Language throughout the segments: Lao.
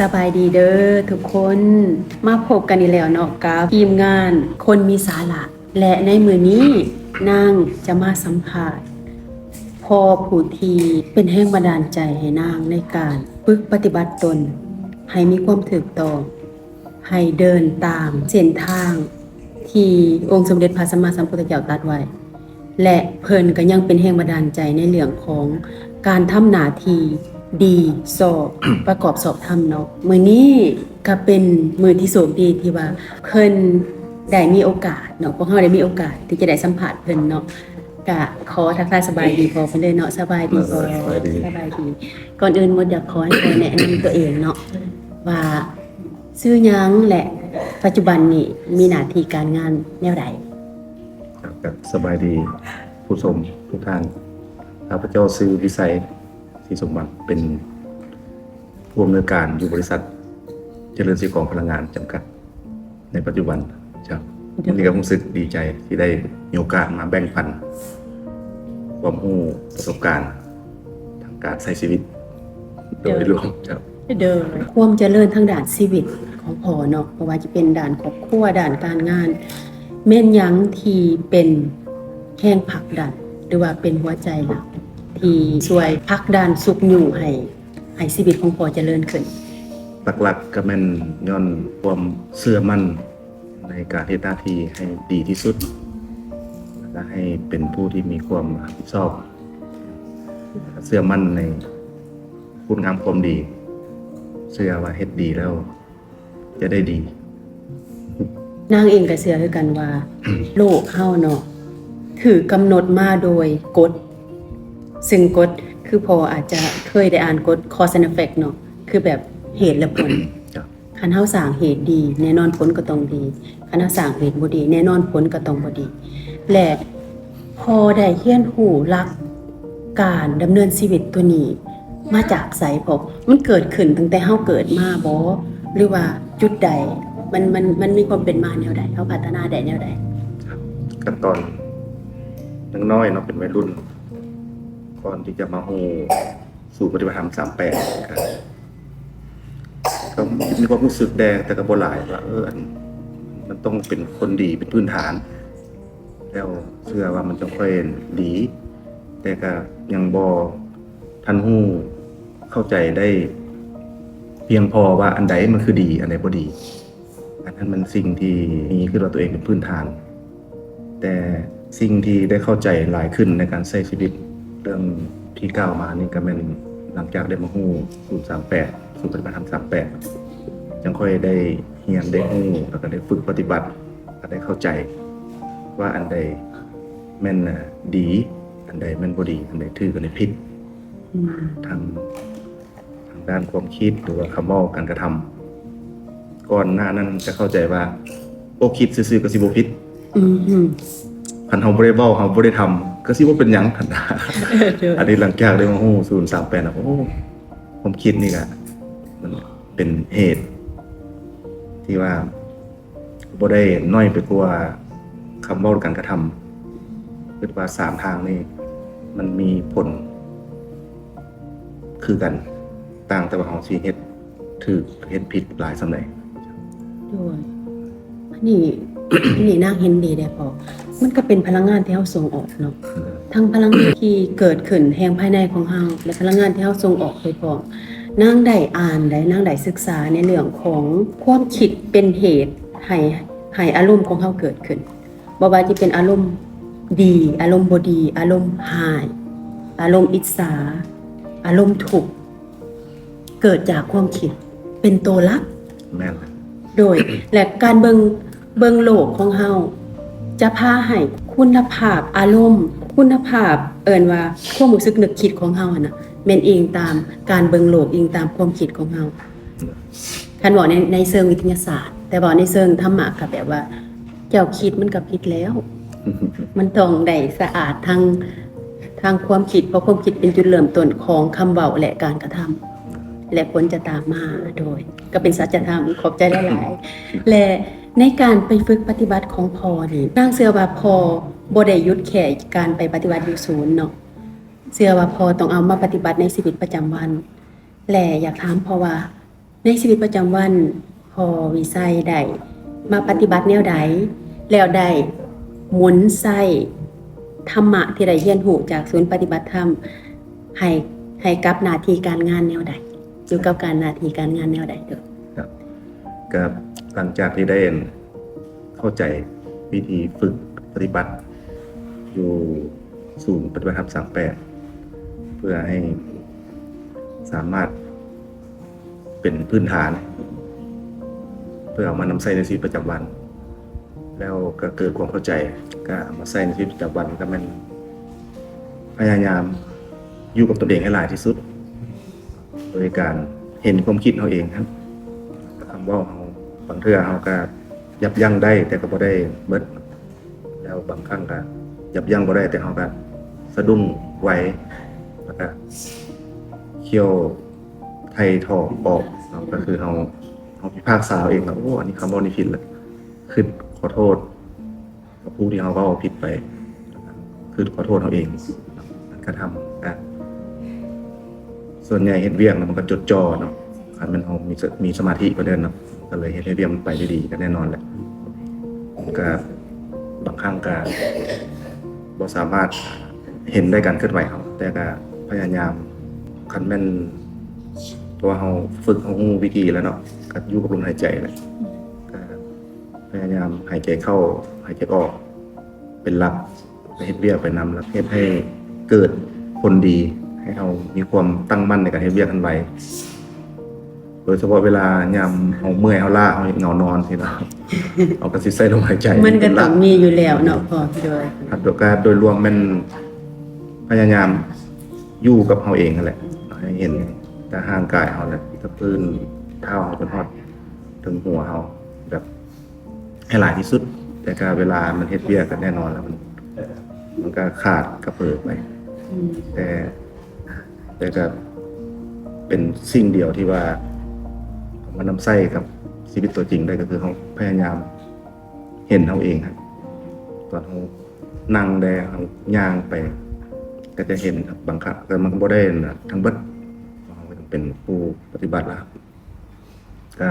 ສະບາຍດີເດີທຸກຄົນ, ມາພົບກັນອີກແລ້ວເນາະ ກັບທີມງານຄົນມີສາລະ ແລະ ໃນມື້ນີ້ນາງຈະມາສຳພາດພໍ່ຜູ້ທີ່ເປັນແຮງບັນດານໃຈໃຫ້ນາງໃນການຝຶກປະຕິບັດຕົນໃຫ້ມີຄວາມຖືກຕ້ອງ, ໃຫ້ເດີນຕາມເສັ້ນທາງທີ່ອົງສົມເດັດພະສຳມາສຳພຸດທະເຈົ້າຕັດໄວ້ ແລະ ເພິ່ນກໍຍັງເປັນແຮງບັນດານໃຈໃນເລື່ອງຂອງການທຳໜ້າທີ່ດີຊອບ ປະກອບຊອບທຳເນາະ. ມື້ນີ້ກໍເປັນມື້ທີ່ໂຊກດີທີ່ວ່າເພິ່ນໄດ້ມີໂອກາດເນາະ, ພວກເຮົາໄດ້ມີໂອກາດທີ່ຈະໄດ້ສຳພາດເພິ່ນເນາະ. ກະຂໍທັກທາຍສະບາຍດີພໍ່ເພິ່ນເດີເນາະ. ສະບາຍດີພໍ່. ສະບາຍດີ. ສະບາຍດີ. ກ່ອນອື່ນໝົດຢາກຂໍໃຫ້ພໍ່ແນະນຳຕົວເອງເນາະ ວ່າຊື່ຫຍັງ ແລະ ປັດຈຸບັນນີ້ມີໜ້າທີ່ການງານແນວໃດ? ครับ สบายดีผู้ชมทุกท่าน ข้าพเจ้าชื่อวิไส ศรีสมบัติ เป็นผู้อำนวยการอยู่บริษัทเจริญศรีของพลังงานจำกัด ในปัจจุบันครับ วันนี้ก็รู้สึกดีใจที่ได้มีโอกาสมาแบ่งปันความรู้ประสบการณ์ทางการใช้ชีวิตโดยรวมครับ ໂດຍ ຄວາມຈະເລີນທາງດ້ານຊີວິດຂອງພໍ່ເນາະ ບໍ່ວ່າຈະເປັນດ້ານຄອບຄົວ ດ້ານການງານ ແມ່ນຫຍັງທີ່ເປັນແຮງຜັກດັນ ຫຼືວ່າເປັນຫົວໃຈຫຼັກທີ່ຊ່ວຍຜັກດັນຊຸກຍູ້ໃຫ້ ໃຫ້ຊີວິດຂອງພໍ່ຈະເລີນຂຶ້ນ? ຫຼັກໆກໍແມ່ນຍ້ອນຄວາມເຊື່ອໝັ້ນໃນການເຮັດໜ້າທີ່ໃຫ້ດີທີ່ສຸດ ແລະ ໃຫ້ເປັນຜູ້ທີ່ມີຄວາມຮັບຜິດຊອບ ເຊື່ອໝັ້ນໃນຄຸນງາມຄວາມດີ ເຊື່ອວ່າເຮັດດີແລ້ວຈະໄດ້ດີ. ນາງເອງກໍເຊື່ອຄືກັນວ່າ ໂລກເຮົາເນາະ ຖືກກຳນົດມາໂດຍກົດ ຊຶ່ງກົດ ຄືພໍ່ອາດຈະເຄີຍໄດ້ອ່ານກົດ cause and effect ເນາະ ຄືແບບເຫດ ແລະ ຜົນ. ຄັນເຮົາສ້າງເຫດດີ ແນ່ນອນຜົນກໍຕ້ອງດີ, ຄັນເຮົາສ້າງເຫດບໍ່ດີ ແນ່ນອນຜົນກໍຕ້ອງບໍ່ດີ. ແລະ ພໍ່ໄດ້ຮຽນຮູ້ຫຼັກການດຳເນີນຊີວິດຕົວນີ້ມາຈາກໃສພໍ່? ມັນເກີດຂຶ້ນຕັ້ງແຕ່ເຮົາເກີດມາບໍ ຫຼືວ່າຈຸດໃດ? ມັນ ມັນ ມັນມີຄວາມເປັນມາແນວໃດ? ເຮົາພັດທະນາໄດ້ແນວໃດ? ຄັບ ຂັ້ນຕອນຍັງນ້ອຍເນາະ ເປັນໄວລຸ້ນ ກ່ອນທີ່ຈະມາຮູ້ສູນປະຕິບັດທຳສາມແປດ ກໍມີຄວາມຮູ້ສຶກແດ່ ແຕ່ກໍບໍ່ຫຼາຍວ່າ ເອີ ອັນ ມັນຕ້ອງເປັນຄົນດີເປັນພື້ນຖານ ແລ້ວເຊື່ອວ່າມັນຈະຄ່ອຍດີ ແຕ່ກໍຍັງບໍ່ທັນຮູ້ເຂົ້າໃຈໄດ້ພຽງພໍວ່າອັນໃດມັນຄືດີ ອັນໃດບໍ່ດີ. ອັນນັ້ນມັນສິ່ງທີ່ມີ ຄິດວ່າຕົວເອງເປັນພື້ນຖານ ແຕ່ສິ່ງທີ່ໄດ້ເຂົ້າໃຈຫຼາຍຂຶ້ນໃນການໃຊ້ຊີວິດ ເລື່ອງທີ່ກ່າວມານີ້ກໍແມ່ນຫຼັງຈາກໄດ້ມາຮູ້ສູນສາມແປດ ສູນປະຕິບັດທຳສາມແປດ ຈັ່ງຄ່ອຍໄດ້ຮຽນໄດ້ຮູ້ ແລ້ວກໍໄດ້ຝຶກປະຕິບັດ ກໍໄດ້ເຂົ້າໃຈວ່າອັນໃດແມ່ນດີ ອັນໃດແມ່ນບໍ່ດີ ອັນໃດຖືກ ອັນໃດຜິດ ທັງ ທາງດ້ານຄວາມຄິດ ຫຼືວ່າຄຳເວົ້າ ການກະທຳ. ກ່ອນໜ້ານັ້ນຈະເຂົ້າໃຈວ່າ ໂອ້ ຄິດຊື່ໆກໍຊິບໍ່ຜິດ ຄັນເຮົາບໍ່ໄດ້ເວົ້າ ເຮົາບໍ່ໄດ້ທຳ ກໍຊິບໍ່ເປັນຫຍັງ. ອັນນີ້ຫຼັງຈາກໄດ້ມາຮູ້ສູນສາມແປດ ໂອ້ ຄວາມຄິດນີ້ກະ ມັນເປັນເຫດທີ່ວ່າ ບໍ່ໄດ້ໜ້ອຍໄປກວ່າຄຳເວົ້າ ຫຼື ການກະທຳ. ຄິດວ່າສາມທາງນີ້ມັນມີຜົນຄືກັນ ຕ່າງແຕ່ວ່າເຮົາຊິເຮັດຖືກ ເຮັດຜິດຫຼາຍສ່ຳໃດ. ໂດຍ ອັນນີ້ ອັນນີ້ນາງເຫັນດີເດ້ພໍ່ ມັນກໍເປັນພະລັງງານທີ່ເຮົາສົ່ງອອກເນາະ ທັງພະລັງງານທີ່ເກີດຂຶ້ນແຫ່ງພາຍໃນຂອງເຮົາ ແລະ ພະລັງງານທີ່ເຮົາສົ່ງອອກໄປພ້ອມ. ນາງໄດ້ອ່ານໄດ້ ນາງໄດ້ສຶກສາໃນເລື່ອງຂອງຄວາມຄິດເປັນເຫດໃຫ້ ໃຫ້ອາລົມຂອງເຮົາເກີດຂຶ້ນ ບໍ່ວ່າຈະເປັນອາລົມດີ ອາລົມບໍ່ດີ ອາລົມຮ້າຍ ອາລົມອິດສາ ອາລົມທຸກ ເກີດຈາກຄວາມຄິດເປັນໂຕຫຼັກ. ແມ່ນ ໂດຍ ແລະ ການເບິ່ງ ເບິ່ງໂລກຂອງເຮົາ ຈະພາໃຫ້ຄຸນນະພາບອາລົມ ຄຸນນະພາບ ເອີ້ນວ່າຄວາມຮູ້ສຶກນຶກຄິດຂອງເຮົາຫັ້ນນະ ແມ່ນອີງຕາມການເບິ່ງໂລກ ອີງຕາມຄວາມຄິດຂອງເຮົາ. ຄັນເວົ້າໃນ ໃນເຊີງວິທະຍາສາດ ແຕ່ເວົ້າໃນເຊີງທຳມະກໍແບບວ່າ ເຈົ້າຄິດມັນກໍຜິດແລ້ວ ມັນຕ້ອງໄດ້ສະອາດທັງ ທັງຄວາມຄິດ ເພາະຄວາມຄິດເປັນຈຸດເລີ່ມຕົ້ນຂອງຄຳເວົ້າ ແລະ ການກະທຳ ແລະ ຜົນຈະຕາມມາ. ໂດຍ ກໍເປັນສັດຈະທຳ. ຂອບໃຈຫຼາຍໆ ແລະ ໃນການໄປຝຶກປະຕິບັດຂອງພໍ່ນີ້ ນາງເຊື່ອວ່າພໍ່ບໍ່ໄດ້ຢຸດແຄ່ການໄປປະຕິບັດຢູ່ສູນເນາະ ເຊື່ອວ່າພໍ່ຕ້ອງເອົາມາປະຕິບັດໃນຊີວິດປະຈຳວັນ. ແລະ ຢາກຖາມພໍ່ວ່າ ໃນຊີວິດປະຈຳວັນ ພໍ່ວິໄຊໄດ້ມາປະຕິບັດແນວໃດ ແລ້ວໄດ້ໝູນໃຊ້ທຳມະທີ່ໄດ້ຮຽນຮູ້ຈາກສູນປະຕິບັດທຳ ໃຫ້ ໃຫ້ກັບໜ້າທີ່ການງານແນວໃດ? ຢູ່ກັບການໜ້າທີ່ການງານແນວໃດເດີ? ຄັບ ກໍຫຼັງຈາກທີ່ໄດ້ ເຂົ້າໃຈວິທີຝຶກປະຕິບັດຢູ່ສູນປະຕິບັດທຳສາມແປດ ເພື່ອໃຫ້ສາມາດເປັນພື້ນຖານ ເພື່ອເອົາມານຳໃຊ້ໃນຊີວິດປະຈຳວັນ ແລ້ວກໍເກີດຄວາມເຂົ້າໃຈ ກໍເອົາມາໃຊ້ໃນຊີວິດປະຈຳວັນ ກໍແມ່ນພະຍາຍາມຢູ່ກັບຕົນເອງໃຫ້ຫຼາຍທີ່ສຸດ ໂດຍການເຫັນຄວາມຄິດເຮົາເອງຫັ້ນ ຄຳເວົ້າເຮົາ ບາງເທື່ອເຮົາກໍຢັບຢັ້ງໄດ້ ແຕ່ກໍບໍ່ໄດ້ເບິດ ແລ້ວບາງຄັ້ງກໍຍັບຢັ້ງບໍ່ໄດ້ ແຕ່ເຮົາກໍສະດຸ້ງໄວ ແລ້ວກໍຂ້ຽວໄຖ່ຖອກອອກເນາະ ກໍຄືເຮົາ ເຮົາພິພາກສາເອງວ່າ ໂອ້ ອັນນີ້ຄຳເວົ້ານີ້ຜິດລະ ຄຶດຂໍໂທດກັບຜູ້ທີ່ເຮົາເວົ້າຜິດໄປ ຄຶດຂໍໂທດເຮົາເອງ ກະທຳ ກະ ສ່ວນໃຫຍ່ເຮັດວຽກແລ້ວມັນກໍຈົດຈ່ອເນາະ ຄັນແມ່ນເຮົາມີສະ ມີສະມາທິກວ່າເດີມເນາະ ກໍເລີຍເຮັດໃຫ້ວຽກມັນໄປໄດ້ດີ ກໍແນ່ນອນແຫຼະ ກໍບາງຄັ້ງກໍບໍ່ສາມາດເຫັນໄດ້ການເຄື່ອນໄຫວເຮົາ ແຕ່ກໍພະຍາຍາມ ຄັນແມ່ນ ເພາະວ່າເຮົາຝຶກ ເຮົາຮູ້ວິທີແລ້ວເນາະ ກໍຢູ່ກັບລົມຫາຍໃຈແຫຼະ ກໍພະຍາຍາມຫາຍໃຈເຂົ້າ ຫາຍໃຈອອກເປັນຫຼັກ ເຮັດວຽກໄປນຳ ແລ້ວເຮັດໃຫ້ເກີດຜົນດີ ໃຫ້ເຮົາມີຄວາມຕັ້ງໝັ້ນໃນການເຮັດວຽກຫັ້ນໄວ ໂດຍສະເພາະເວລາຍາມເຮົາເມື່ອຍ ເຮົາລ້າ ເຮົາເຫງົານອນຊີ້ນະ ເຮົາກໍຊິໃຊ້ລົມຫາຍໃຈ ມັນກໍຕ້ອງມີຢູ່ແລ້ວເນາະພໍ່ ໂດຍ ໂດຍ ໂດຍລວມແມ່ນພະຍາຍາມຢູ່ກັບເຮົາເອງຫັ້ນແຫຼະ ໃຫ້ເຫັນແຕ່ຮ່າງກາຍເຮົາແຫຼະ ແຕ່ພື້ນເທົ້າເຮົາຈົນຮອດເຖິງຫົວເຮົາ ແບບ ໃຫ້ຫຼາຍທີ່ສຸດ ແຕ່ກໍເວລາມັນເຮັດວຽກກໍແນ່ນອນແລ້ວ ມັນ ມັນກໍຂາດກະເພີໄປ ອືມ ແຕ່ ແຕ່ກໍເປັນສິ່ງດຽວທີ່ວ່າເອົາມານຳໃຊ້ກັບຊີວິດຕົວຈິງໄດ້ ກໍຄືເຮົາພະຍາຍາມເຫັນເຮົາເອງ ຕອນເຮົານັ່ງແດ່ ເຮົາຍ່າງໄປ ກໍຈະເຫັນ ບາງຄັ້ງ ແຕ່ມັນກໍບໍ່ໄດ້ນັ້ນນະ ທັງເບິດ ເຮົາກໍຕ້ອງເປັນຜູ້ປະຕິບັດລະ ກໍ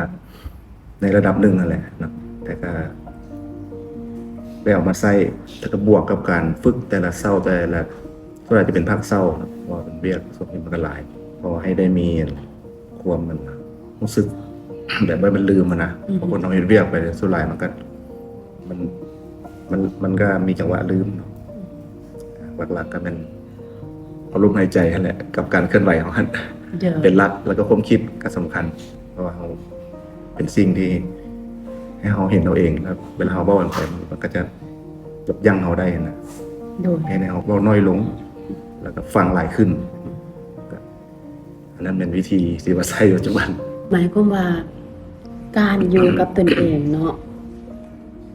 ໃນລະດັບໜຶ່ງຫັ້ນແຫຼະເນາະ ແຕ່ກໍໄດ້ເອົາມາໃຊ້ ແລ້ວກໍບວກກັບການຝຶກແຕ່ລະເຊົ້າ ແຕ່ລະ ສ່ວນໃຫຍ່ຈະເປັນພາກເຊົ້າເນາະ ເພາະວ່າເປັນວຽກຊ່ວງນີ້ມັນກໍຫຼາຍ ພໍໃຫ້ໄດ້ມີຄວາມ ອັນ ຮູ້ສຶກແບບບໍ່ໃຫ້ມັນລືມຫັ້ນນະ ອືຮຶ ເພາະຄົນເຮົາເຮັດວຽກໄປສ່ວນຫຼາຍມັນກໍ ມັນ ມັນ ມັນກໍມີຈັງຫວະລືມເນາະ ຫຼັກໆກໍແມ່ນເອົາລົມຫາຍໃຈຫັ້ນແຫຼະ ກັບການເຄື່ອນໄຫວເຮົາຫັ້ນ ໂດຍ ເປັນຫຼັກ ແລ້ວກໍຄວາມຄິດກໍສຳຄັນ ເພາະວ່າເຮົາ ເປັນສິ່ງທີ່ໃຫ້ເຮົາເຫັນເຮົາເອງ ແລ້ວເວລາເຮົາເວົ້າອອກໄປ ມັນກໍຈະຍັບຢັ້ງເຮົາໄດ້ຫັ້ນນະ ໂດຍ ເຮັດໃຫ້ເຮົາເວົ້ານ້ອຍລົງ ແລ້ວກໍຟັງຫຼາຍຂຶ້ນ ກໍ ອັນນັ້ນແມ່ນວິທີທີ່ວ່າໃຊ້ປັດຈຸບັນ ໝາຍຄວາມວ່າ ການຢູ່ກັບຕົນເອງເນາະ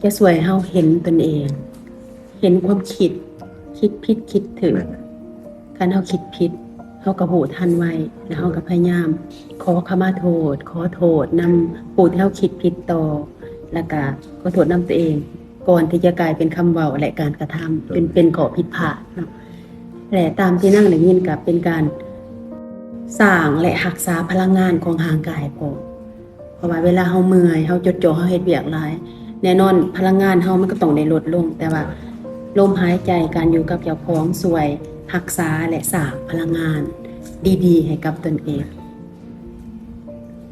ຈະຊ່ວຍເຮົາເຫັນຕົນເອງ ເຫັນຄວາມຄິດ ຄິດຜິດຄິດຖືກ ແມ່ນ ຄັນເຮົາຄິດຜິດ ເຮົາກໍຮູ້ທັນໄວ ແລ້ວເຮົາກໍພະຍາຍາມຂໍຂະມາໂທດ ຂໍໂທດນຳຜູ້ທີ່ເຮົາຄິດຜິດຕໍ່ ແລ້ວກໍຂໍໂທດນຳຕົວເອງ ກ່ອນທີ່ຈະກາຍເປັນຄຳເວົ້າ ແລະ ການກະທຳ ເປັນ ເປັນຂໍ້ຜິດພາດເນາະ ແລະ ຕາມທີ່ນາງໄດ້ຍິນກໍເປັນການສ້າງ ແລະ ຮັກສາພະລັງງານຂອງຮ່າງກາຍພ້ອມ ເພາະວ່າເວລາເຮົາເມື່ອຍ ເຮົາຈົດຈ່ອ ເຮົາເຮັດວຽກຫຼາຍ ແນ່ນອນພະລັງງານເຮົາມັນກໍຕ້ອງໄດ້ລົດລົງ ແຕ່ວ່າລົມຫາຍໃຈ ການຢູ່ກັບເຈົ້າຂອງ ຊ່ວຍຮັກສາ ແລະ ສ້າງພະລັງງານດີໆໃຫ້ກັບຕົນເອງ.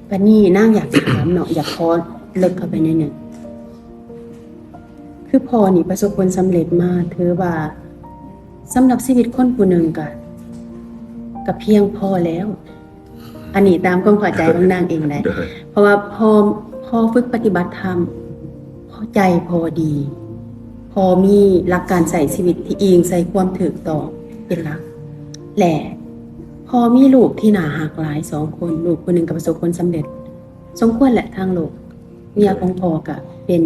ບັດນີ້ນາງຢາກຖາມເນາະ ຢາກຂໍເລິກເຂົ້າໄປໜ້ອຍໜຶ່ງ ຄືພໍ່ນີ້ປະສົບຜົນສຳເລັດມາ ຖືວ່າສຳລັບຊີວິດຄົນຜູ້ໜຶ່ງກະ ກະພຽງພໍແລ້ວ ອັນນີ້ຕາມຄວາມເຂົ້າໃຈຂອງນາງເອງໄດ໋ ໂດຍ ເພາະວ່າພໍ່ ພໍ່ຝຶກປະຕິບັດທຳ ພໍໃຈພໍດີ ພໍ່ມີຫຼັກການໃຊ້ຊີວິດທີ່ອີງໃສ່ຄວາມຖືກຕ້ອງເປັນຫຼັກ ແລະ ພໍ່ມີລູກທີ່ໜ້າຮັກຫຼາຍສອງຄົນ ລູກຜູ້ໜຶ່ງກໍປະສົບຜົນສຳເລັດສົມຄວນແຫຼະທາງໂລກ ເມຍຂອງພໍ່ກະເປັນ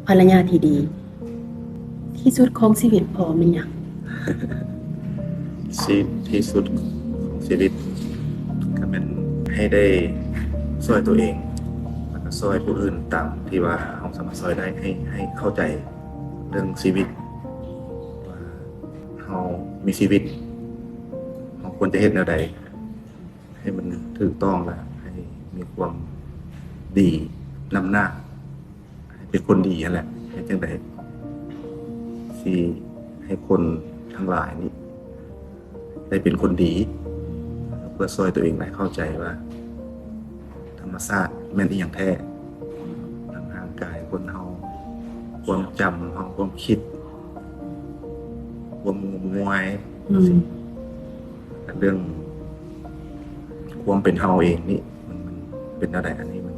ພັນລະຍາທີ່ດີ ທີ່ສຸດຂອງຊີວິດພໍ່ແມ່ນຫຍັງ? ທີ່ ທີ່ສຸດຂອງຊີວິດກະແມ່ນໃຫ້ໄດ້ຊ່ອຍຕົວເອງ ແລ້ວກະຊ່ອຍຜູ້ອື່ນຕາມທີ່ວ່າເຮົາສາມາດຊ່ອຍໄດ້ ໃຫ້ ໃຫ້ເຂົ້າໃຈເລື່ອງຊີວິດວ່າເຮົາມີຊີວິດ ເຮົາຄວນຈະເຮັດແນວໃດ ໃຫ້ມັນຖືກຕ້ອງ ແລະ ໃຫ້ມີຄວາມ ດີນຳໜ້າ ໃຫ້ເປັນຄົນດີຫັ້ນແຫຼະ. ເຮັດຈັ່ງໃດຊິໃຫ້ຄົນທັງຫຼາຍນີ້ໄດ້ເປັນຄົນດີ ເພື່ອຊ່ວຍຕົວເອງໃຫ້ເຂົ້າໃຈວ່າ ທຳມະຊາດແມ່ນອີ່ຫຍັງແທ້ ທັງຮ່າງກາຍຄົນເຮົາ, ຄວາມຈຳເຮົາ, ຄວາມຄິດ, ຄວາມງົມງວາຍ ອືມ ເລື່ອງຄວາມເປັນເຮົາເອງນີ້ ມັນ ມັນເປັນແນວໃດ? ອັນນີ້ມັນ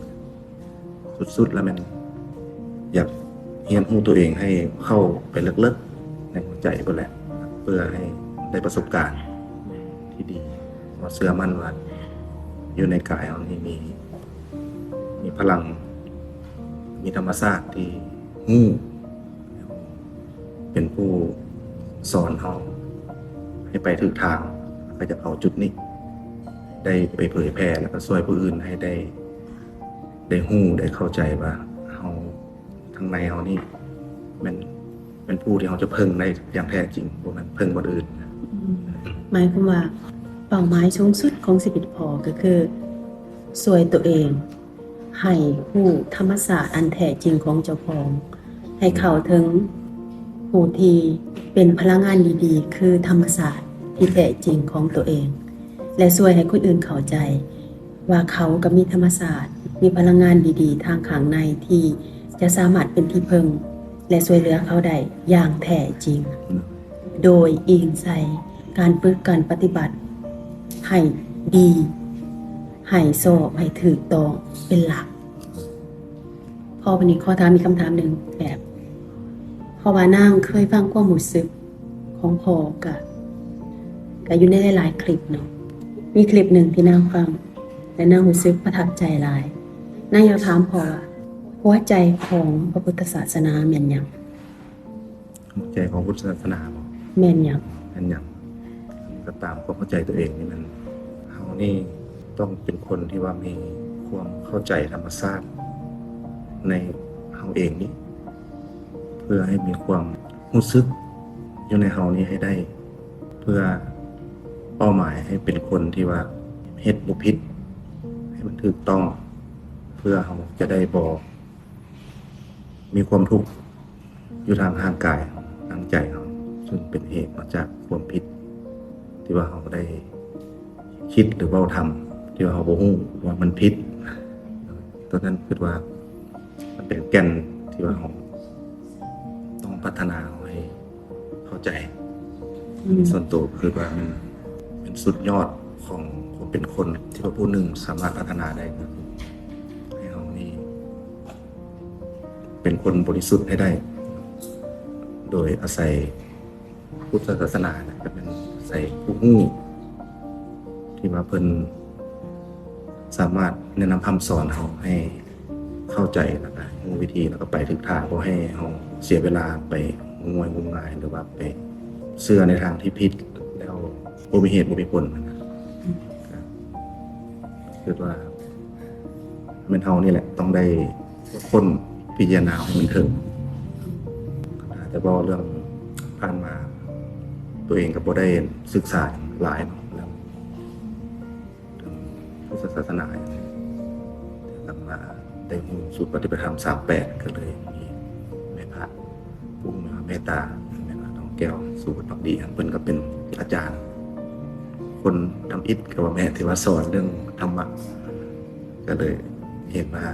ສຸດໆ ແລ້ວແມ່ນຢາກຮຽນຮູ້ຕົວເອງໃຫ້ເຂົ້າໄປເລິກໆ ໃນຫົວໃຈພຸ້ນແຫຼະ ເພື່ອໃຫ້ໄດ້ປະສົບການທີ່ດີ. ເຮົາເຊື່ອໝັ້ນວ່າຢູ່ໃນກາຍເຮົານີ້ມີ ມີພະລັງ ມີທຳມະຊາດທີ່ຮູ້ ເປັນຜູ້ສອນເຮົາໃຫ້ໄປຖືກທາງ ແລ້ວກໍຈະເອົາຈຸດນີ້ໄດ້ໄປເຜີຍແຜ່ ແລ້ວກໍຊ່ວຍຜູ້ອື່ນໃຫ້ໄດ້ ໄດ້ຮູ້ ໄດ້ເຂົ້າໃຈວ່າເຮົາ ທາງໃນເຮົານີ້ແມ່ນ ແມ່ນຜູ້ທີ່ເຮົາຈະເພິ່ງໄດ້ຢ່າງແທ້ຈິງ ບໍ່ແມ່ນເພິ່ງຄົນອື່ນ. ອືມ ໝາຍຄວາມວ່າເປົ້າໝາຍສູງສຸດຂອງຊີວິດພໍ່ກໍຄືຊ່ວຍຕົວເອງໃຫ້ຮູ້ທຳມະຊາດອັນແທ້ຈິງຂອງເຈົ້າຂອງ ໃຫ້ເຂົ້າເຖິງຜູ້ທີ່ເປັນພະລັງງານດີໆ ຄືທຳມະຊາດທີ່ແທ້ຈິງຂອງຕົວເອງ ແລະ ຊ່ວຍໃຫ້ຄົນອື່ນເຂົ້າໃຈ ວ່າເຂົາກໍມີທຳມະຊາດ ມີພະລັງງານດີໆ ທາງຂ້າງໃນທີ່ຈະສາມາດເປັນທີ່ເພິ່ງ ແລະ ຊ່ວຍເຫຼືອເຂົາໄດ້ຢ່າງແທ້ຈິງ ໂດຍອີງໃສ່ການຝຶກ ການປະຕິບັດໃຫ້ດີ ໃຫ້ຊອບ ໃຫ້ຖືກຕ້ອງເປັນຫຼັກ. ພໍບັດນີ້ຂໍຖາມອີກຄຳຖາມໜຶ່ງ ແບບ ເພາະວ່ານາງເຄີຍຟັງຄວາມຮູ້ສຶກຂອງພໍ່ ກະ ກະຢູ່ໃນຫຼາຍໆຄລິບເນາະ ມີຄລິບໜຶ່ງທີ່ນາງຟັງ ແລະ ນາງຮູ້ສຶກປະທັບໃຈຫຼາຍ ນາງຢາກຖາມພໍ່ວ່າ ຫົວໃຈຂອງພະພຸດທະສາສະໜາແມ່ນຫຍັງ? ຫົວໃຈຂອງພຸດທະສາສະໜາບໍ? ແມ່ນຫຍັງ? ແມ່ນຫຍັງ? ກໍຕາມຄວາມເຂົ້າໃຈຕົວເອງນີ້ແມ່ນ ເຮົານີ້ຕ້ອງເປັນຄົນທີ່ວ່າມີຄວາມເຂົ້າໃຈທຳມະຊາດໃນເຮົາເອງນີ້ ເພື່ອໃຫ້ມີຄວາມຮູ້ສຶກຢູ່ໃນເຮົານີ້ໃຫ້ໄດ້ ເພື່ອເປົ້າໝາຍໃຫ້ເປັນຄົນທີ່ວ່າເຮັດບໍ່ຜິດ ໃຫ້ມັນຖືກຕ້ອງ ເພື່ອເຮົາຈະໄດ້ບໍ່ ມີຄວາມທຸກຢູ່ທາງຮ່າງກາຍ ທາງໃຈເຮົາ ຊຶ່ງເປັນເຫດມາຈາກຄວາມຜິດທີ່ວ່າເຮົາໄດ້ຄິດ ຫຼື ເວົ້າທຳ ທີ່ວ່າເຮົາບໍ່ຮູ້ວ່າມັນຜິດ. ຕົວນັ້ນຄິດວ່າມັນເປັນແກ່ນທີ່ວ່າເຮົາຕ້ອງພັດທະນາເຮົາໃຫ້ ເຂົ້າໃຈ. ອືມ ສ່ວນໂຕຄິດວ່າມັນເປັນສຸດຍອດຂອງຄວາມເປັນຄົນ ທີ່ວ່າຜູ້ໜຶ່ງສາມາດພັດທະນາໄດ້ ໃຫ້ເຮົານີ້ເປັນຄົນບໍລິສຸດໃຫ້ໄດ້ ໂດຍອາໄສພຸດທະສາສະໜານະ ກໍແມ່ນອາໄສຜູ້ຮູ້ທີ່ວ່າເພິ່ນສາມາດແນະນຳພະຮ່ຳສອນເຮົາໃຫ້ ເຂົ້າໃຈ ແລ້ວກະຮູ້ວິທີ ແລ້ວກະໄປຖືກທາງ ບໍ່ໃຫ້ເຮົາເສຍເວລາໄປງົມງວາຍ ງົມງາຍ ຫຼືວ່າໄປເຊື່ອໃນທາງທີ່ຜິດ ແລ້ວບໍ່ມີເຫດບໍ່ມີຜົນນະ. ອືມ ກະຄິດວ່າແມ່ນເຮົານີ້ແຫຼະຕ້ອງໄດ້ຄົ້ນພິຈາລະນາໃຫ້ມັນເຖິງ. ແຕ່ເວົ້າເລື່ອງຜ່ານມາ ຕົວເອງກໍບໍ່ໄດ້ສຶກສາຫຍັງຫຼາຍເນາະ ເລື່ອງ ເລື່ອງພຸດທະສາສະໜາ ແຕ່ກັບມາໄດ້ຮູ້ສູດປະຕິບັດທຳສາມແປດ ກໍເລີຍມີແມ່ພະຜູ້ມີເມດຕາ ແມ່ນວ່າ ທອງແກ້ວ ສຸວັດດ໌ພັກດີ ເພິ່ນກໍເປັນອາຈານ ຄົນທຳອິດກໍວ່າແມ່ນ ທີ່ວ່າສອນເລື່ອງທຳມະ ກໍເລີຍເຫັນວ່າ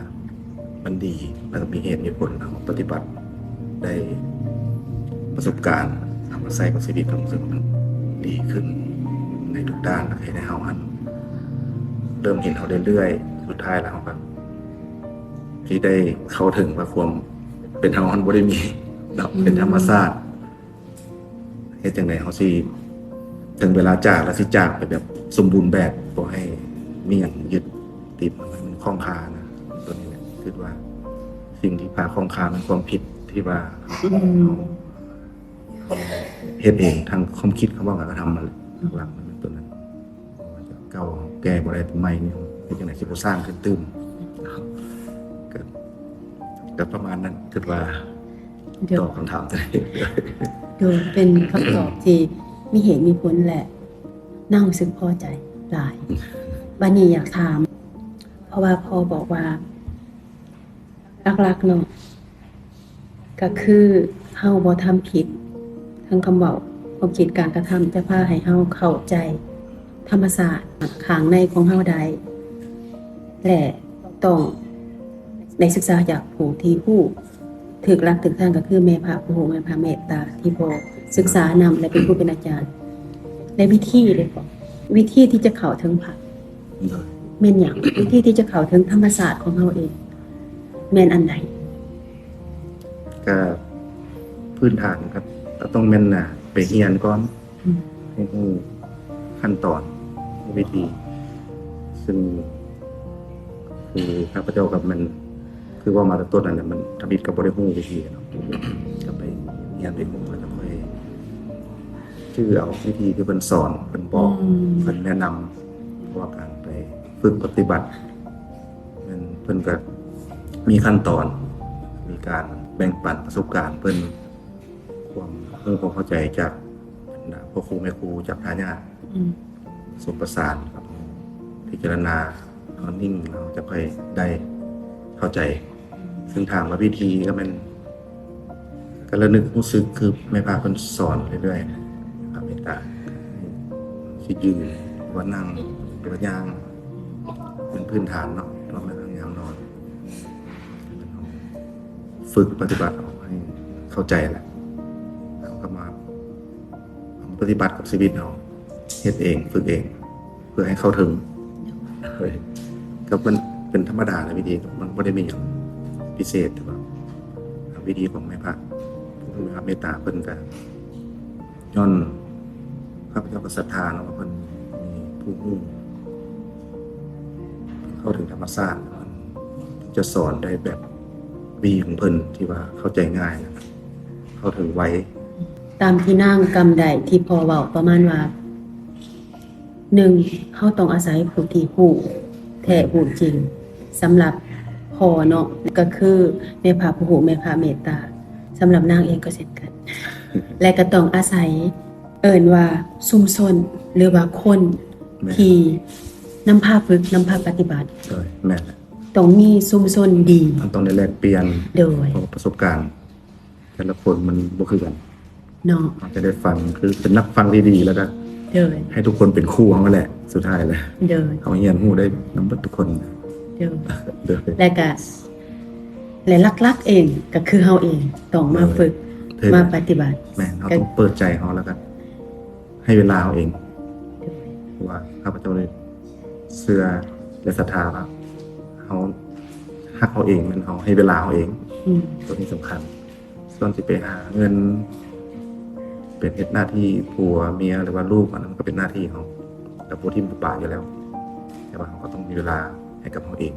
ມັນດີ ແລ້ວກໍມີເຫດມີຜົນ ເຮົາປະຕິບັດໄດ້ປະສົບການ ເອົາມາໃຊ້ກັບຊີວິດຂອງເຮົາ ມັນດີຂຶ້ນໃນທຸກດ້ານ ເຮັດໃຫ້ເຮົາຫັ້ນເລີ່ມເຫັນເຮົາເລື້ອຍໆ ສຸດທ້າຍແລ້ວເຮົາກໍຊິໄດ້ເຂົ້າເຖິງວ່າຄວາມເປັນເຮົາຫັ້ນບໍ່ໄດ້ມີດອກ ອືມ ເປັນທຳມະຊາດ. ເຮັດຈັ່ງໃດເຮົາຊິເຖິງເວລາຈາກ ແລ້ວຊິຈາກໄປແບບສົມບູນແບບ ບໍ່ໃຫ້ມີຫຍັງຍຶດຕິດ ໃຫ້ມັນຄ້ອງຄານະ. ຕົວນີ້ແຫຼະ ຄິດວ່າສິ່ງທີ່ພາຄ້ອງຄາແມ່ນຄວາມຜິດທີ່ວ່າ ອືມ ເຮົາເຮັດເອງ ທັງຄວາມຄິດ ຄຳເວົ້າ ການກະທຳ ນັ້ນແຫຼະ ຫຼັກໆ ມັນເປັນຕົວນັ້ນ. ເກົ່າແກ້ບໍ່ໄດ້ ໃໝ່ນີ້ເຮັດຈັ່ງໃດຊິບໍ່ສ້າງຂຶ້ນຕື່ມ? ກໍ ກໍປະມານນັ້ນ ຄິດວ່າ ໂດຍ ຕອບຄຳຖາມຕົວນີ້ ໂດຍ ເປັນຄຳຕອບທີ່ມີເຫດມີຜົນ ແລະ ນາງຮູ້ສຶກພໍໃຈຫຼາຍ. ບັດນີ້ຢາກຖາມ ເພາະວ່າພໍ່ບອກວ່າ ຫຼັກໆເນາະ ກໍຄືເຮົາບໍ່ທຳຜິດ ທັງຄຳເວົ້າ, ຄວາມຄິດ, ການກະທຳ ຈະພາໃຫ້ເຮົາເຂົ້າໃຈທຳມະຊາດຂ້າງໃນຂອງເຮົາໄດ້ ແລະ ຕ້ອງໄດ້ສຶກສາຈາກຜູ້ທີ່ຮູ້ ຖືກຫຼັກຖືກທາງ ກໍຄືແມ່ພະຜູ້ຮູ້ ແມ່ພະເມດຕາ ທີ່ພໍ່ສຶກສານຳ ແລະ ເປັນຄູເປັນອາຈານ ແລະ ວິທີເດ້ ວິທີທີ່ຈະເຂົ້າເຖິງພະ ໂດຍ ແມ່ນຫຍັງ? ວິທີທີ່ຈະເຂົ້າເຖິງທຳມະຊາດຂອງເຮົາເອງ ແມ່ນອັນໃດ? ກະພື້ນຖານກໍ ກໍຕ້ອງແມ່ນ ອ່າ ໄປຮຽນກ່ອນ ອືມ ໃຫ້ຮູ້ຂັ້ນຕອນ ຮູ້ວິທີ ຊຶ່ງຄືຂ້າພະເຈົ້າກໍແມ່ນ ຄືເວົ້າມາແຕ່ຕົ້ນນັ້ນແຫຼະ ມັນທຳອິດກໍບໍ່ໄດ້ຮູ້ວິທີເນາະ ກໍໄປຮຽນໄປຮູ້ ແລ້ວກໍຄ່ອຍຈື່ເອົາວິທີທີ່ເພິ່ນສອນ ເພິ່ນບອກ ອືມ ເພິ່ນແນະນຳ ເພາະວ່າການໄປຝຶກປະຕິບັດ ແມ່ນເພິ່ນກໍມີຂັ້ນຕອນ ມີການແບ່ງປັນປະສົບການເພິ່ນ ຄວາມຮູ້ຄວາມເຂົ້າໃຈຈາກບັນດາພໍ່ຄູແມ່ຄູ ຈາກທ່າຍາດ ອືມ ປະສົມປະສານກັບ ພິຈາລະນາ ເຮົານິ່ງ ເຮົາຈະຄ່ອຍໄດ້ເຂົ້າໃຈ. ອືມ ຊຶ່ງຖາມວ່າວິທີກໍແມ່ນ ກະລະນຶກຮູ້ສຶກຄືແມ່ພະເພິ່ນສອນເລື້ອຍໆ ແມ່ພະເມດຕາ ຊິຢືນ ຫຼືວ່ານັ່ງ ຫຼືວ່າຍ່າງ ເປັນພື້ນຖານເນາະ ລອງນັ່ງຍ່າງນອນ ຝຶກປະຕິບັດເອົາໃຫ້ເຂົ້າໃຈແຫຼະ ເຮົາກໍມາ ເອົາມາປະຕິບັດກັບຊີວິດເຮົາ ເຮັດເອງ ຝຶກເອງ ເພື່ອໃຫ້ເຂົ້າເຖິງ ໂດຍ ກໍເປັນ ເປັນທຳມະດາໃນວິທີ ມັນບໍ່ໄດ້ມີຫຍັງພິເສດ ແຕ່ວ່າວິທີຂອງແມ່ພະ ແມ່ພະເມດຕາເພິ່ນກໍ ຍ້ອນຂ້າພະເຈົ້າກໍສັດທາເນາະ ວ່າເພິ່ນມີຜູ້ຮູ້ ເຂົ້າເຖິງທຳມະຊາດ ເພິ່ນຈະສອນໄດ້ແບບວິທີຂອງເພິ່ນທີ່ວ່າເຂົ້າໃຈງ່າຍ ແລ້ວກໍເຂົ້າເຖິງໄວ. ຕາມທີ່ນາງກຳໄດ້ທີ່ພໍ່ເວົ້າປະມານວ່າ ໜຶ່ງ ເຮົາຕ້ອງອາໄສຜູ້ທີ່ຮູ້ແທ້ຮູ້ຈິງ ສຳລັບພໍ່ເນາະ ກໍຄືແມ່ພະຜູ້ຮູ້ ແມ່ພະເມດຕາ ສຳລັບນາງເອງກໍເຊັ່ນກັນ ແລະ ກໍຕ້ອງອາໄສ ເອີ້ນວ່າຊຸມຊົນ ຫຼືວ່າຄົນ ແມ່ນ ທີ່ນຳພາຝຶກ ນຳພາປະຕິບັດ ໂດຍ ແມ່ນແຫຼະ ຕ້ອງມີຊຸມຊົນດີ ມັນຕ້ອງໄດ້ແລກປ່ຽນ ໂດຍ ເພາະປະສົບການແຕ່ລະຄົນມັນບໍ່ຄືກັນເນາະ ເຮົາຈະໄດ້ຟັງ ຄືເປັນນັກຟັງທີ່ດີ ແລ້ວກໍ ໂດຍ ໃຫ້ທຸກຄົນເປັນຄູເຮົາແຫຼະ ສຸດທ້າຍແຫຼະ ໂດຍ ເຮົາຮຽນຮູ້ໄດ້ນຳເບິດທຸກຄົນ ໂດຍ ໂດຍ ແລະກະ ແລະຫຼັກໆເອງກໍຄືເຮົາເອງຕ້ອງມາ ໂດຍ ຝຶກ ເອີ ມາປະຕິບັດ ແມ່ນ ເຮົາຕ້ອງເປີດໃຈເຮົາ ແລ້ວກໍໃຫ້ເວລາເຮົາເອງ ໂດຍ ເພາະວ່າຂ້າພະເຈົ້າໄດ້ເຊື່ອ ແລະ ສັດທາວ່າເຮົາຮັກເຮົາເອງ ແມ່ນເຮົາໃຫ້ເວລາເຮົາເອງ ອືມ ຕົວນີ້ສຳຄັນ ສ່ວນຊິໄປຫາເງິນ ເປັນເຮັດໜ້າທີ່ຜົວເມຍ ຫຼືວ່າລູກ ອັນນັ້ນກໍເປັນໜ້າທີ່ເຮົາ ກໍບໍ່ຖິ້ມບໍ່ປະຢູ່ແລ້ວ ແຕ່ວ່າເຮົາກໍຕ້ອງມີເວລາໃຫ້ກັບເຮົາເອງ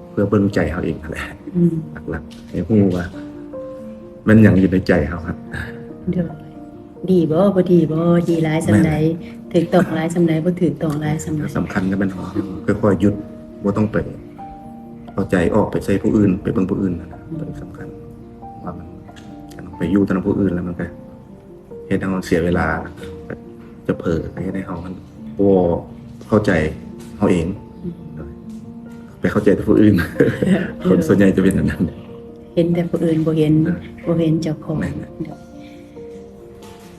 ເພື່ອເບິ່ງໃຈເຮົາເອງຫັ້ນແຫຼະ ອືມ ຫຼັກໆ ໃຫ້ຮູ້ວ່າແມ່ນຫຍັງຢູ່ໃນໃຈເຮົາຫັ້ນ ໂດຍ ດີບໍ່ ບໍ່ດີບໍ່ ດີຫຼາຍສ່ຳໃດ ແມ່ນແຫຼະ ຖືກຕ້ອງຫຼາຍສ່ຳໃດ ບໍ່ຖືກຕ້ອງຫຼາຍສ່ຳໃດ ສຳຄັນກໍແມ່ນເຮົາຄ່ອຍໆຢຸດ ບໍ່ຕ້ອງໄປເອົາໃຈອອກໄປໃສ່ຜູ້ອື່ນ ໄປເບິ່ງຜູ້ອື່ນຫັ້ນນະ ອືມ ຕົວນີ້ສຳຄັນ ວ່າມັນ ການໄປຢູ່ນຳຜູ້ອື່ນແລ້ວມັນກໍເຮັດໃຫ້ເຮົາເສຍເວລາ ຈະເຜີ ເຮັດໃຫ້ເຮົາມັນບໍ່ເຂົ້າໃຈເຮົາເອງ ອືມ ໂດຍ ໄປເຂົ້າໃຈແຕ່ຜູ້ອື່ນ ໂດຍ ຄົນສ່ວນໃຫຍ່ຈະເປັນອັນນັ້ນ ເຫັນແຕ່ຜູ້ອື່ນ ບໍ່ເຫັນ ໂດຍ ບໍ່ເຫັນເຈົ້າຂອງ ແມ່ນແຫຼະ ໂດຍ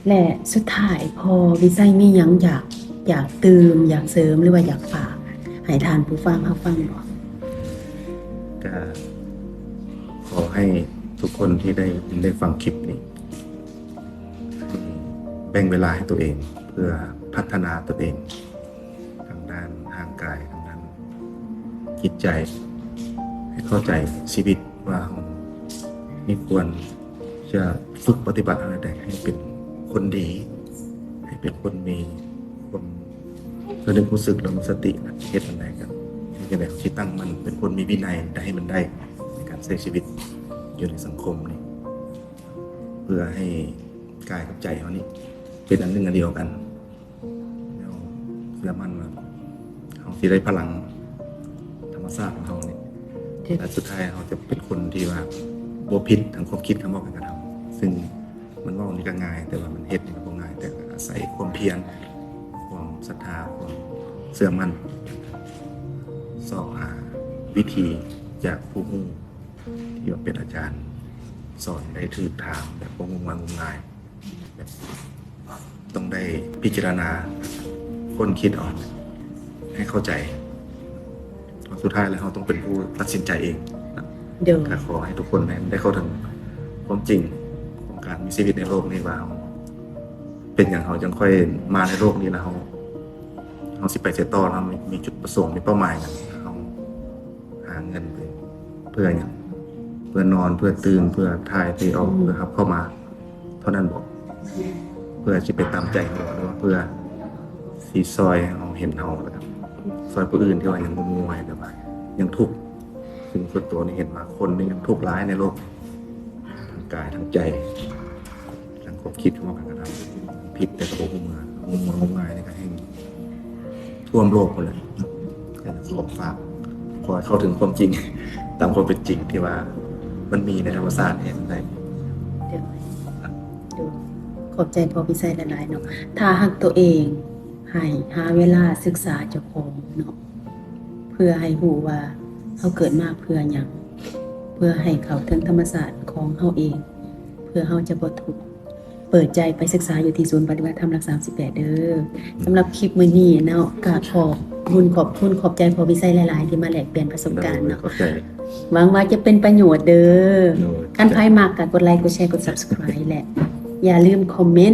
ແລະ ສຸດທ້າຍ ພໍ່ວິໄຊມີຫຍັງຢາກ ຢາກຕື່ມ ຢາກເສີມ ຫຼືວ່າຢາກຝາກໃຫ້ທ່ານຜູ້ຟັງເຮົາຟັງບໍ່? ກະຂໍໃຫ້ທຸກຄົນທີ່ໄດ້ຍິນໄດ້ຟັງຄລິບນີ້ ໃຫ້ແບ່ງເວລາໃຫ້ຕົວເອງ ເພື່ອພັດທະນາຕົວເອງ ທາງດ້ານຮ່າງກາຍ ທາງດ້ານຈິດໃຈ ໃຫ້ເຂົ້າໃຈຊີວິດວ່າເຮົາມີຄວນຈະຝຶກປະຕິບັດເຮົາແນວໃດ ໃຫ້ເປັນຄົນດີ ໃຫ້ເປັນຄົນມີຄວາມ ລະນຶກຮູ້ສຶກ ລະມີສະຕິ ເຮັດອັນໃດກໍເຮັດຈັ່ງໃດເຮົາຊິຕັ້ງໝັ້ນ ເປັນຄົນມີວິໄນໄດ້ ໃຫ້ມັນໄດ້ໃນການໃຊ້ຊີວິດຢູ່ໃນສັງຄົມນີ້ ເພື່ອໃຫ້ກາຍກັບໃຈເຮົານີ້ເປັນອັນໜຶ່ງອັນດຽວກັນ ແລ້ວເຊື່ອໝັ້ນວ່າເຮົາຊິໄດ້ພະລັງທຳມະຊາດຂອງເຮົານີ້ ແລະ ສຸດທ້າຍເຮົາຈະເປັນຄົນທີ່ວ່າບໍ່ຜິດທາງຄວາມຄິດ, ຄຳເວົ້າ, ການກະທຳ ຊຶ່ງ ມັນເວົ້ານີ້ກໍງ່າຍ ແຕ່ວ່າມັນເຮັດນີ້ກໍບໍ່ງ່າຍ, ແຕ່ອາໄສຄວາມພຽນ, ຄວາມສັດທາ, ຄວາມເຊື່ອໝັ້ນ, ຊອກຫາວິທີຈາກຜູ້ຮູ້ ທີ່ວ່າເປັນອາຈານສອນໄດ້ຖືກທາງ ແບບບໍ່ງົມງາຍງມງາຍ ແບບຕ້ອງໄດ້ພິຈາລະນາຄົ້ນຄິດເອົາໃຫ້ເຂົ້າໃຈ. ເພາະສຸດທ້າຍແລ້ວເຮົາຕ້ອງເປັນຜູ້ຕັດສິນໃຈເອງ. ໂດຍ ກໍຂໍໃຫ້ທຸກຄົນໄດ້ ໄດ້ເຂົ້າເຖິງຄວາມຈິງຂອງການມີຊີວິດໃນໂລກນີ້ ວ່າເຮົາເປັນຫຍັງເຮົາຈຶ່ງຄ່ອຍມາໃນໂລກນີ້ ແລ້ວເຮົາ ເຮົາຊິໄປໃສຕໍ່ ເຮົາມີ ມີຈຸດປະສົງ ມີເປົ້າໝາຍຫຍັງ ເຮົາຫາເງິນໄປເພື່ອຫຍັງ? ເພື່ອນອນ ເພື່ອຕື່ນ ເພື່ອຖ່າຍ ເພື່ອອອກ ເພື່ອຮັບເຂົ້າມາເທົ່ານັ້ນບໍ? ເພື່ອຊິໄປຕາມໃຈເຮົາ ຫຼືວ່າເພື່ອຊິຊ່ອຍເຮົາເຫັນເຮົາ ແລ້ວກໍຊ່ອຍຜູ້ອື່ນທີ່ວ່າຍັງງົມງວາຍ ຫຼືວ່າຍັງທຸກ? ຊຶ່ງສ່ວນຕົວນີ້ເຫັນວ່າຄົນນີ້ຍັງທຸກຫຼາຍໃນໂລກ ທັງກາຍ ທັງໃຈ ທັງຄວາມຄິດ ທັງການກະທຳ ຜິດແຕ່ກໍບໍ່ຮູ້ເມື່ອ ງົມງວາຍ ງົມງວາຍນີ້ກໍແຮ່ງ ທົ່ວມໂລກພຸ້ນແຫຼະ. ກໍຂໍຝາກ ຂໍໃຫ້ເຂົ້າເຖິງຄວາມຈິງ ຕາມຄວາມເປັນຈິງທີ່ວ່າມັນມີໃນທຳມະຊາດນີ້ໃຫ້ໄດ້. ໂດຍ ໂດຍ ຂອບໃຈພໍ່ວິໄຊຫຼາຍໆເນາະ. ຖ້າຮັກຕົວເອງ ໃຫ້ຫາເວລາສຶກສາເຈົ້າຂອງເນາະ ເພື່ອໃຫ້ຮູ້ວ່າເຮົາເກີດມາເພື່ອຫຍັງ ເພື່ອໃຫ້ເຂົ້າເຖິງທຳມະຊາດຂອງເຮົາເອງ ເພື່ອເຮົາຈະບໍ່ທຸກ. ເປີດໃຈໄປສຶກສາຢູ່ທີ່ສູນປະຕິບັດທຳຫຼັກສາມສິບແປດເດີ. ສຳລັບຄລິບມື້ນີ້ເນາະ ກໍຂອບບຸນຂອບຄຸນ ຂອບໃຈພໍ່ວິໄຊຫຼາຍໆ ທີ່ມາແລກປ່ຽນປະສົບການເນາະ. ໂດຍ ຂອບໃຈ. ຫວັງວ່າຈະເປັນປະໂຫຍດເດີ. ໂດຍ. ຄັນໃຜມັກກໍກົດໄລ ກົດແຊ ກົດ Subscribe ແລະ ຢ່າລືມຄອມເມັນ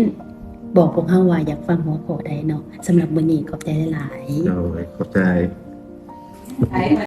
ບອກພວກເຮົາວ່າຢາກຟັງຫົວຂໍ້ໃດເນາະ. ສຳລັບມື້ນີ້ຂອບໃຈຫຼາຍໆ. ໂດຍ ຂອບໃຈ.